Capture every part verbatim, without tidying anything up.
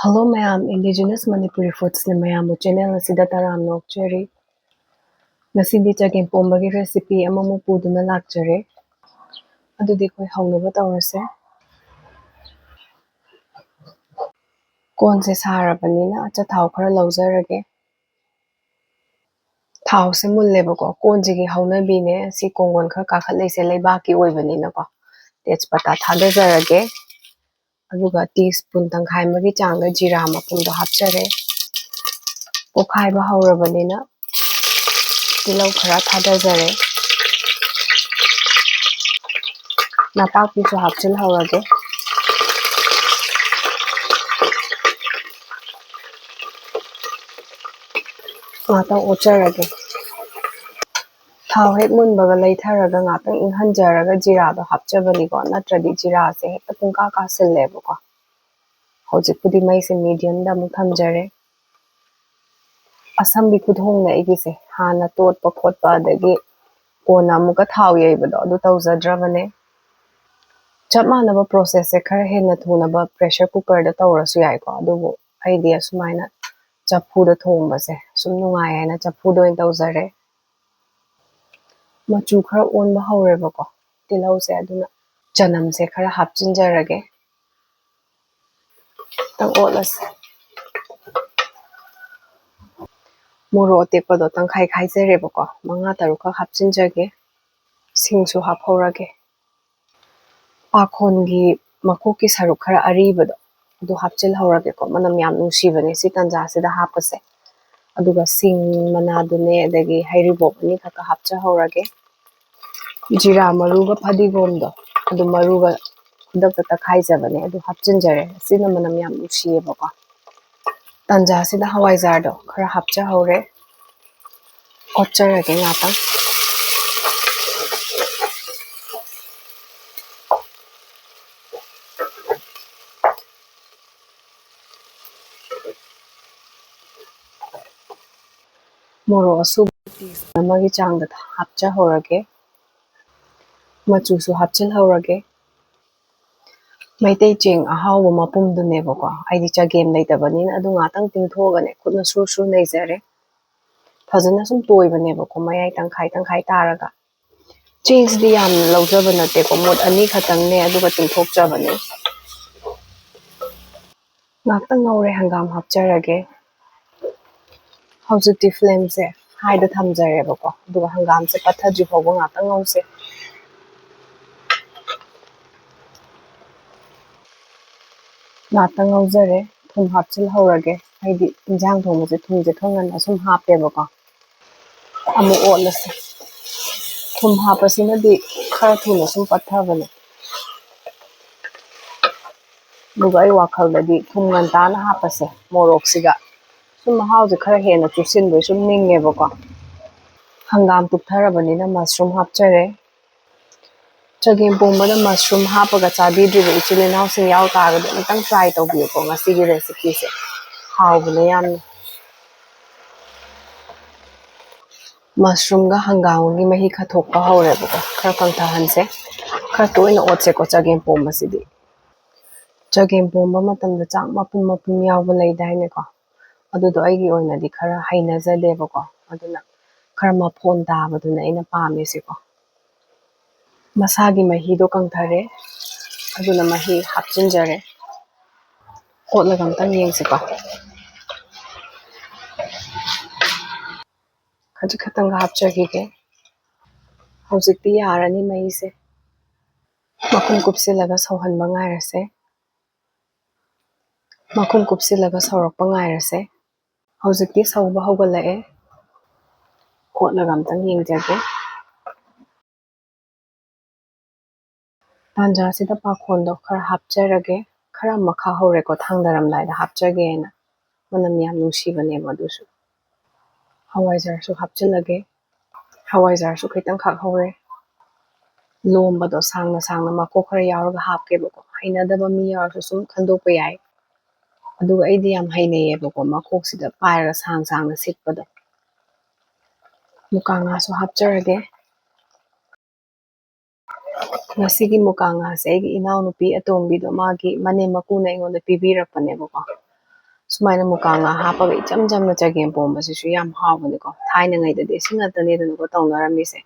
Hello ꯃꯌꯥꯝ, Indigenous Manipuri Foodsꯅ ꯃꯌꯥꯝꯕꯨ channel ꯑꯁꯤꯗ ꯇꯔꯥꯝꯅ ꯑꯣꯛꯆꯔꯤ꯫ ꯉꯁꯤꯗꯤ ꯆꯒꯦꯝ ꯄꯣꯝꯕꯒꯤ recipe ꯑꯃꯃꯨꯛ ꯄꯨꯗꯨꯅ ꯂꯥꯛꯆꯔꯦ꯫ ꯑꯗꯨꯗꯤ ꯑꯩꯈꯣꯏ ꯍꯧꯅꯕ ꯇꯧꯔꯁꯦ꯫ ꯀꯣꯟꯁꯦ ꯁꯥꯔꯕꯅꯤꯅ ꯑꯆꯥꯊꯥꯎ ꯈꯔ ꯂꯧꯖꯔꯒꯦ꯫ ꯊꯥꯎꯁꯦ ꯃꯨꯜꯂꯦꯕꯀꯣ, ꯀꯣꯟꯁꯤꯒꯤ ꯍꯧꯅꯕꯤꯅꯦ꯫ ꯁꯤ ꯀꯣꯡꯒꯣꯟ ꯈꯔ ꯀꯥꯈꯠꯂꯛꯏꯁꯦ ꯂꯩꯕꯥꯛꯀꯤ ꯑꯣꯏꯕꯅꯤꯅꯀꯣ꯫ ꯇꯦꯖꯄꯇꯥ ꯊꯥꯗꯖꯔꯒꯦ꯫ ꯑꯗꯨꯒ tea spoon ꯇꯪꯈꯥꯏ ꯑꯃꯒꯤ ꯆꯥꯡꯗ ꯖꯤꯔꯥ ꯃꯄꯨꯝꯗꯣ ꯍꯥꯞꯆꯔꯦ꯫ ꯄꯣꯈꯥꯏꯕ ꯍꯧꯔꯕꯅꯤꯅ ꯇꯤꯜꯍꯧ ꯈꯔ ꯊꯥꯗꯖꯔꯦ꯫ ꯅꯄꯥꯛꯄꯤꯁꯨ ꯍꯥꯞꯆꯤꯜꯍꯧꯔꯒꯦ꯫ ꯉꯥꯛꯇꯪ ꯑꯣꯠꯆꯔꯒꯦ꯫ ꯊꯥꯎ ꯍꯦꯛ ꯃꯨꯟꯕꯒ ꯂꯩꯊꯔꯒ ꯉꯥꯛꯇꯪ ꯏꯪꯍꯟꯖꯔꯒ ꯖꯤꯔꯥꯗꯣ ꯍꯥꯞꯆꯕꯅꯤꯀꯣ, ꯅꯠꯇ꯭ꯔꯗꯤ ꯖꯤꯔꯥꯁꯦ ꯍꯦꯛꯇ ꯄꯨꯡꯀꯥ ꯀꯥꯁꯤꯜꯂꯦꯕꯀꯣ꯫ ꯍꯧꯖꯤꯛꯄꯨꯗꯤ ꯃꯩꯁꯦ mediumꯗ ꯑꯃꯨꯛ ꯊꯝꯖꯔꯦ꯫ ꯑꯁꯝꯕꯤ ꯈꯨꯊꯣꯡꯅꯦ ꯑꯩꯒꯤꯁꯦ꯫ ꯍꯥꯟꯅ ꯇꯣꯠꯄ ꯈꯣꯠꯄ ꯑꯗꯒꯤ ꯀꯣꯟꯅ ꯑꯃꯨꯛꯀ ꯊꯥꯎ ꯌꯩꯕꯗꯣ ꯑꯗꯨ ꯇꯧꯖꯗ꯭ꯔꯕꯅꯦ꯫ ꯆꯞ ꯃꯥꯟꯅꯕ processꯁꯦ ꯈꯔ ꯍꯦꯟꯅ ꯊꯨꯅꯕ pressure cookerꯗ ꯇꯧꯔꯁꯨ ꯌꯥꯏꯀꯣ, ꯑꯗꯨꯕꯨ ꯑꯩꯗꯤ ꯑꯁꯨꯃꯥꯏꯅ ꯆꯐꯨꯗ ꯊꯣꯡꯕꯁꯦ ꯁꯨꯝ ꯅꯨꯡꯉꯥꯏ ꯍꯥꯏꯅ ꯆꯐꯨꯗ ꯑꯣꯏꯅ ꯇꯧꯖꯔꯦ꯫ ꯃꯆꯨ ꯈꯔ ꯑꯣꯟꯕ ꯍꯧꯔꯦꯕꯀꯣ ꯇꯤꯜꯍꯧꯁꯦ, ꯑꯗꯨꯅ ꯆꯅꯝꯁꯦ ꯈꯔ ꯍꯥꯞꯆꯤꯟꯖꯔꯒꯦ꯫ ꯈꯤꯇꯪ ꯑꯣꯠꯂꯁꯦ꯫ ꯃꯣꯔꯣꯛ ꯑꯇꯦꯛꯄꯗꯣ ꯇꯪꯈꯥꯏ ꯈꯥꯏꯖꯔꯦꯕꯀꯣ, ꯃꯉꯥ ꯇꯔꯨꯛꯈꯛ ꯍꯥꯞꯆꯤꯟꯖꯒꯦ꯫ ꯁꯤꯡꯁꯨ ꯍꯥꯞꯍꯧꯔꯒꯦ꯫ ꯄꯥꯈꯣꯟꯒꯤ ꯃꯀꯣꯛꯀꯤ ꯁꯔꯨꯛ ꯈꯔ ꯑꯔꯤꯕꯗꯣ ꯑꯗꯨ ꯍꯥꯞꯆꯤꯜꯍꯧꯔꯒꯦꯀꯣ, ꯃꯅꯝ ꯌꯥꯝ ꯅꯨꯡꯁꯤꯕꯅꯦ ꯁꯤ ꯇꯟꯖꯥꯁꯤꯗ ꯍꯥꯞꯄꯁꯦ꯫ ꯑꯗꯨꯒ ꯁꯤꯡ ꯃꯅꯥꯗꯨꯅꯦ, ꯑꯗꯒꯤ ꯍꯩꯔꯤꯕꯣꯞ ꯑꯅꯤꯈꯛꯀ ꯍꯥꯞꯆꯍꯧꯔꯒꯦ꯫ ꯖꯤꯔꯥ ꯃꯔꯨꯒ ꯐꯗꯤꯒꯣꯝꯗꯣ ꯑꯗꯨ ꯃꯔꯨꯒ ꯈꯨꯗꯛꯇ ꯇꯛꯈꯥꯏꯖꯕꯅꯦ, ꯑꯗꯨ ꯍꯥꯞꯆꯤꯟꯖꯔꯦ꯫ ꯑꯁꯤꯅ ꯃꯅꯝ ꯌꯥꯝ ꯅꯨꯡꯁꯤꯌꯦꯕꯀꯣ꯫ ꯇꯟꯖꯥꯁꯤꯗ ꯍꯋꯥꯏꯖꯥꯔꯗꯣ ꯈꯔ ꯍꯥꯞꯆꯍꯧꯔꯦ꯫ ꯑꯣꯠꯆꯔꯒꯦ ꯉꯥꯛꯇꯪ꯫ ꯃꯣꯔꯣꯛ ꯑꯁꯨꯕ tea spoon ꯑꯃꯒꯤ ꯆꯥꯡꯗ ꯍꯥꯞꯆꯍꯧꯔꯒꯦ꯫ ꯃꯆꯨꯁꯨ ꯍꯥꯞꯆꯤꯜꯍꯧꯔꯒꯦ꯫ ꯃꯩꯇꯩ ꯆꯦꯡ ꯑꯍꯥꯎꯕ ꯃꯄꯨꯝꯗꯨꯅꯦꯕꯀꯣ꯫ ꯑꯩꯗꯤ ꯆꯒꯦꯝ ꯂꯩꯇꯕꯅꯤꯅ ꯑꯗꯨ ꯉꯥꯛꯇꯪ ꯇꯤꯡꯊꯣꯛꯑꯒꯅꯦ, ꯈꯨꯠꯅ ꯁꯨꯔ ꯁꯨꯔ ꯅꯩꯖꯔꯦ꯫ ꯐꯖꯅ ꯁꯨꯝ ꯇꯣꯏꯕꯅꯦꯕꯀꯣ, ꯃꯌꯥꯏ ꯇꯪꯈꯥꯏ ꯇꯪꯈꯥꯏ ꯇꯥꯔꯒ꯫ ꯆꯦꯡꯁꯤꯗꯤ ꯌꯥꯝꯅ ꯂꯧꯖꯕ ꯅꯠꯇꯦꯀꯣ, ꯃꯣꯠ ꯑꯅꯤ ꯈꯛꯇꯪꯅꯦ, ꯑꯗꯨꯒ ꯇꯤꯡꯊꯣꯛꯆꯕꯅꯦ꯫ ꯉꯥꯛꯇꯪ ꯉꯧꯔꯦ, ꯍꯪꯒꯥꯝ ꯍꯥꯞꯆꯔꯒꯦ꯫ ꯍꯧꯖꯤꯛꯇꯤ ꯐ꯭ꯂꯦꯝꯁꯦ ꯍꯥꯏꯗ ꯊꯝꯖꯔꯦꯕꯀꯣ, ꯑꯗꯨꯒ ꯍꯪꯒꯥꯝꯁꯦ ꯄꯠꯊꯗ꯭ꯔꯤ ꯐꯥꯎꯕ ꯉꯥꯛꯇꯪ ꯉꯧꯁꯦ꯫ ꯉꯥꯛꯇꯪ ꯉꯧꯖꯔꯦ, ꯊꯨꯝ ꯍꯥꯞꯆꯤꯜꯍꯧꯔꯒꯦ꯫ ꯑꯩꯗꯤ ꯏꯟꯖꯥꯡ ꯊꯣꯡꯕꯁꯦ ꯊꯨꯝꯁꯦ ꯈꯔ ꯉꯟꯅ ꯁꯨꯝ ꯍꯥꯞꯄꯦꯕꯀꯣ꯫ ꯑꯃꯨꯛ ꯑꯣꯠꯂꯁꯦ꯫ ꯊꯨꯝ ꯍꯥꯞꯄꯁꯤꯅꯗꯤ ꯈꯔ ꯊꯨꯅ ꯁꯨꯝ ꯄꯠꯊꯕꯅꯦ꯫ ꯑꯗꯨꯒ ꯑꯩ ꯋꯥꯈꯜꯗꯗꯤ ꯊꯨꯝ ꯉꯟꯇꯥꯅ ꯍꯥꯞꯄꯁꯦ, ꯃꯣꯔꯣꯛꯁꯤꯒ꯫ ꯁꯨꯝ ꯃꯍꯥꯎꯁꯦ ꯈꯔ ꯍꯦꯟꯅ ꯆꯨꯞꯁꯤꯟꯕꯩ ꯁꯨꯝ ꯅꯤꯡꯉꯦꯕꯀꯣ꯫ ꯍꯪꯒꯥꯝ ꯇꯨꯞꯊꯔꯕꯅꯤꯅ ꯃꯁꯔꯨꯝ ꯍꯥꯞꯆꯔꯦ꯫ ꯆꯒꯦꯝ ꯄꯣꯝꯕꯗ ꯃꯁꯔꯨꯝ ꯍꯥꯞꯄꯒ ꯆꯥꯕꯤꯗ꯭ꯔꯤꯕ ꯏꯆꯤꯜ ꯏꯅꯥꯎꯁꯤꯡ ꯌꯥꯎ ꯇꯥꯔꯒꯗꯤ ꯑꯃꯨꯛꯇꯪ ꯇ꯭ꯔꯥꯏ ꯇꯧꯕꯤꯌꯨꯀꯣ, ꯉꯁꯤꯒꯤ ꯔꯦꯁꯤꯄꯤꯁꯦ ꯍꯥꯎꯕꯅꯦ ꯌꯥꯝꯅ꯫ ꯃꯁꯔꯨꯝꯒ ꯍꯪꯒꯥꯝꯒꯤ ꯃꯍꯤ ꯈꯔ ꯊꯣꯛꯄ ꯍꯧꯔꯦꯕꯀꯣ, ꯈꯔ ꯀꯪꯊꯍꯟꯁꯦ꯫ ꯈꯔ ꯇꯣꯏꯅ ꯑꯣꯠꯁꯦꯀꯣ ꯆꯒꯦꯝ ꯄꯣꯝꯕꯁꯤꯗꯤ꯫ ꯆꯒꯦꯝ ꯄꯣꯝꯕ ꯃꯇꯝꯗ ꯆꯥꯛ ꯃꯄꯨꯝ ꯃꯄꯨꯝ ꯌꯥꯎꯕ ꯂꯩꯗꯥꯏꯅꯦꯀꯣ, ꯑꯗꯨꯗꯣ ꯑꯩꯒꯤ ꯑꯣꯏꯅꯗꯤ ꯈꯔ ꯍꯩꯅꯖꯗꯦꯕꯀꯣ, ꯑꯗꯨꯅ ꯈꯔ ꯃꯐꯣꯟ ꯇꯥꯕꯗꯨꯅ ꯑꯩꯅ ꯄꯥꯝꯃꯤꯁꯦꯀꯣ꯫ ꯃꯁꯥꯒꯤ ꯃꯍꯤꯗꯣ ꯀꯪꯊꯔꯦ, ꯑꯗꯨꯅ ꯃꯍꯤ ꯍꯥꯞꯆꯤꯟꯖꯔꯦ꯫ ꯑꯣꯠꯂꯒ ꯑꯝꯇꯪ ꯌꯦꯡꯁꯤꯀꯣ꯫ ꯈꯖꯤꯛ ꯈꯛꯇꯪꯒ ꯍꯥꯞꯆꯈꯤꯒꯦ꯫ ꯍꯧꯖꯤꯛꯇꯤ ꯌꯥꯔꯅꯤ ꯃꯩꯁꯦ꯫ ꯃꯈꯨꯝ ꯀꯨꯞꯁꯤꯜꯂꯒ ꯁꯧꯍꯟꯕ ꯉꯥꯏꯔꯁꯦ꯫ ꯃꯈꯨꯝ ꯀꯨꯞꯁꯤꯜꯂꯒ ꯁꯧꯔꯛꯄ ꯉꯥꯏꯔꯁꯦ꯫ ꯍꯧꯖꯤꯛꯇꯤ ꯁꯧꯕ ꯍꯧꯒꯠꯂꯛꯑꯦ꯫ ꯀꯣꯠꯂꯒ ꯑꯝꯇꯪ ꯌꯦꯡꯖꯒꯦ꯫ ꯇꯥꯟꯖꯥꯁꯤꯗ ꯄꯥꯈꯣꯟꯗꯣ ꯈꯔ ꯍꯥꯞꯆꯔꯒꯦ꯫ ꯈꯔ ꯃꯈꯥ ꯍꯧꯔꯦꯀꯣ, ꯊꯥꯡꯗꯔꯝꯗꯥꯏꯗ ꯍꯥꯞꯆꯒꯦꯅ꯫ ꯃꯅꯝ ꯌꯥꯝ ꯅꯨꯡꯁꯤꯕꯅꯦꯕ ꯑꯗꯨꯁꯨ꯫ ꯍꯋꯥꯏꯖꯥꯔꯁꯨ ꯍꯥꯞꯆꯤꯜꯂꯒꯦ꯫ ꯍꯋꯥꯏꯖꯥꯔꯁꯨ ꯈꯤꯇꯪꯈꯛ ꯍꯧꯔꯦ꯫ ꯂꯣꯝꯕꯗꯣ ꯁꯥꯡꯅ ꯁꯥꯡꯅ ꯃꯀꯣꯛ ꯈꯔ ꯌꯥꯎꯔꯒ ꯍꯥꯞꯀꯦꯕꯀꯣ꯫ ꯍꯩꯅꯗꯕ ꯃꯤ ꯌꯥꯎꯔꯁꯨ ꯁꯨꯝ ꯈꯟꯗꯣꯛꯄ ꯌꯥꯏ꯫ ꯑꯗꯨꯒ ꯑꯩꯗꯤ ꯌꯥꯝ ꯍꯩꯅꯩꯌꯦꯕꯀꯣ, ꯃꯀꯣꯛꯁꯤꯗ ꯄꯥꯏꯔꯒ ꯁꯥꯡ ꯁꯥꯡꯅ ꯁꯤꯠꯄꯗꯣ꯫ ꯃꯨꯀꯥ ꯉꯥꯁꯨ ꯍꯥꯞꯆꯔꯒꯦ꯫ ꯉꯁꯤꯒꯤ ꯃꯨꯀꯥ ꯉꯥꯁꯦ ꯑꯩꯒꯤ ꯏꯅꯥꯎꯅꯨꯄꯤ ꯑꯇꯣꯝꯕꯤꯗꯣ, ꯃꯥꯒꯤ ꯃꯅꯦꯝ ꯃꯀꯨꯅ ꯑꯩꯉꯣꯟꯗ ꯄꯤꯕꯤꯔꯛꯄꯅꯦꯕꯀꯣ꯫ ꯁꯨꯃꯥꯏꯅ ꯃꯨꯀꯥ ꯉꯥ ꯍꯥꯞꯄꯒ ꯏꯆꯝ ꯆꯝꯅ ꯆꯒꯦꯝ ꯄꯣꯝꯕꯁꯤꯁꯨ ꯌꯥꯝ ꯍꯥꯎꯕꯅꯤꯀꯣ꯫ ꯊꯥꯏꯅꯉꯩꯗꯗꯤ ꯑꯁꯤ ꯉꯥꯛꯇꯅꯦꯗꯅꯀꯣ ꯇꯧꯅꯔꯝꯃꯤꯁꯦ꯫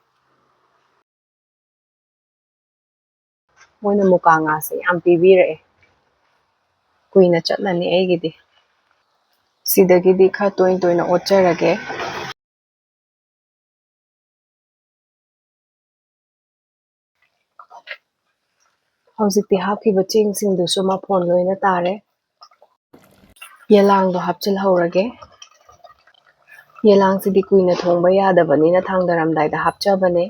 ꯃꯣꯏꯅ ꯃꯨꯀꯥ ꯉꯥꯁꯦ ꯌꯥꯝ ꯄꯤꯕꯤꯔꯛꯑꯦ꯫ ꯀꯨꯏꯅ ꯆꯠꯂꯅꯤ ꯑꯩꯒꯤꯗꯤ꯫ ꯁꯤꯗꯒꯤꯗꯤ ꯈꯔ ꯇꯣꯏꯅ ꯇꯣꯏꯅ ꯑꯣꯠꯆꯔꯒꯦ꯫ ꯍꯧꯖꯤꯛꯇꯤ ꯍꯥꯞꯈꯤꯕ ꯆꯦꯡꯁꯤꯡꯗꯨꯁꯨ ꯃꯐꯣꯟ ꯂꯣꯏꯅ ꯇꯥꯔꯦ꯫ ꯌꯦꯂꯥꯡꯗꯣ ꯍꯥꯞꯆꯤꯜꯍꯧꯔꯒꯦ꯫ ꯌꯦꯂꯥꯡꯁꯤꯗꯤ ꯀꯨꯏꯅ ꯊꯣꯡꯕ ꯌꯥꯗꯕꯅꯤꯅ ꯊꯥꯡꯗꯔꯝꯗꯥꯏꯗ ꯍꯥꯞꯆꯕꯅꯦ꯫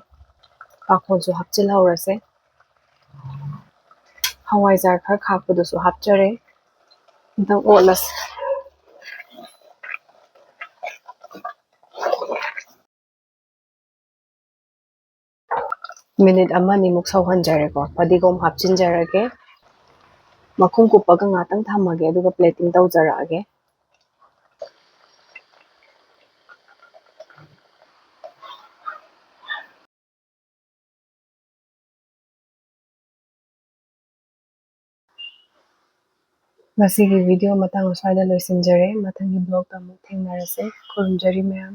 ꯄꯥꯈꯣꯟꯁꯨ ꯍꯥꯞꯆꯤꯜꯍꯧꯔꯁꯦ꯫ ꯍꯋꯥꯏꯖꯥꯔ ꯈꯔ ꯈꯥꯛꯄꯗꯨꯁꯨ ꯍꯥꯞꯆꯔꯦ꯫ ꯑꯝꯇꯪ ꯑꯣꯠꯂꯁꯤ꯫ ꯃꯤꯅꯤꯠ ꯑꯃ ꯑꯅꯤꯃꯨꯛ ꯁꯧꯍꯟꯖꯔꯦꯀꯣ꯫ ꯐꯗꯤꯒꯣꯝ ꯍꯥꯞꯆꯤꯟꯖꯔꯒꯦ꯫ ꯃꯈꯨꯝ ꯀꯨꯞꯄꯒ ꯉꯥꯛꯇꯪ ꯊꯝꯃꯒꯦ, ꯑꯗꯨꯒ plating ꯇꯧꯖꯔꯛꯑꯒꯦ꯫ ꯉꯁꯤꯒꯤ video ꯃꯇꯥꯡ ꯑꯁ꯭ꯋꯥꯏꯗ ꯂꯣꯏꯁꯤꯟꯖꯔꯦ꯫ ꯃꯊꯪꯒꯤ vlogꯇ ꯑꯃꯨꯛ ꯊꯦꯡꯅꯔꯁꯦ꯫ ꯈꯨꯔꯨꯝꯖꯔꯤ ꯃꯌꯥꯝ꯫